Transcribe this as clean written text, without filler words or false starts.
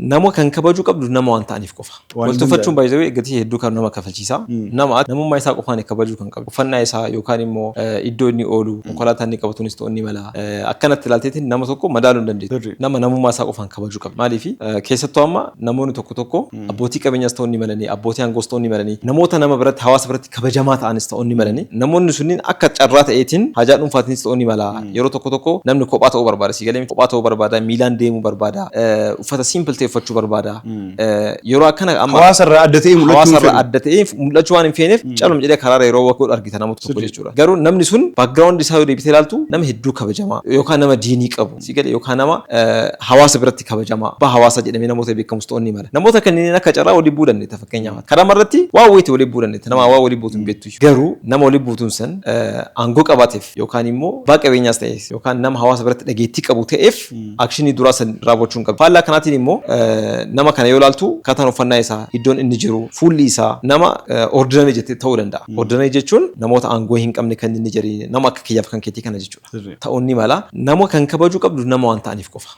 Nama kan kabajuu qabdu nama waan ta'aniif qofa. Waan Wal tuffachuun baay'ee gatii hedduu kan nama kafalchiisa. Nama namummaa isaa qofaan kabajuu kan qabdu. Uffannaa isaa yookaan immoo iddoo inni oolu, konkolaataa inni qabatuunis ta'uu ni mala. Akkanatti ilaalteetiin nama tokko madaaluu hin dandeessu. Nama namummaa isaa qofaan kabajuu qabda. Maaliif, keessattuu amma namoonni tokko tokko abbootii qabeenyaas ta'uu ni malanii, abbootii aangoos ta'uu ni malanii, namoota nama biratti, hawaasa biratti kabajamaa ta'anis ta'uu ni malanii, namoonni sunniin akka carraa ta'eetiin hajaa dhuunfaatiinis ta'uu ni mala. Yeroo tokko tokko namni kophaa ta'uu barbaada. Si galee, kophaa ta'uu barbaada, miilaan deemuu barbaada, uffata simple ta'e uffachuu barbaada. Yeroo akkana amma Hawaasa irraa adda ta'ee mul'achuu hawaasa hin irraa fedhu. Adda ta'ee mul'achuu waan hin feeneef caluma jedhee karaarra yeroo godhu argita namoota tokko jechuudha. Garuu namni sun background isaa yoo deebitee ilaaltu, nama hedduu kabajamaa yookaan nama diinii qabu, si galee, yookaan nama hawaasa biratti kabajamaa, abbaa hawaasaa jedhamee namoota beekamus ta'uu ni mala. Namoota kanneen akka carraa walii bu'uu dandeetta. Fakkeenyaaf, karaa irratti waa wayiiti walii bu'uu dandeetta, nama waa walii buutu hin beektu. Garuu nama walii buutuun san aangoo qabaateef yookaan immoo abbaa qabeenyaas ta'e yookaan nama hawaasa biratti dhageettii qabu ta'eef action duraa san raawwachuu hin qabu. Faallaa kanaatiin immoo nama kana yoo ilaaltu, akkaataan uffannaa isaa, iddoon inni jiru, fuulli isaa nama ordinary jettee ta'uu danda'a. Ordinary jechuun namoota aangoo hin qabne kan inni jiru, nama akka kiyyaaf kan keetii kana jechuudha. Ta'uun ni mala. Nama kan kabajuu qabdu nama waan ta'aniif qofa.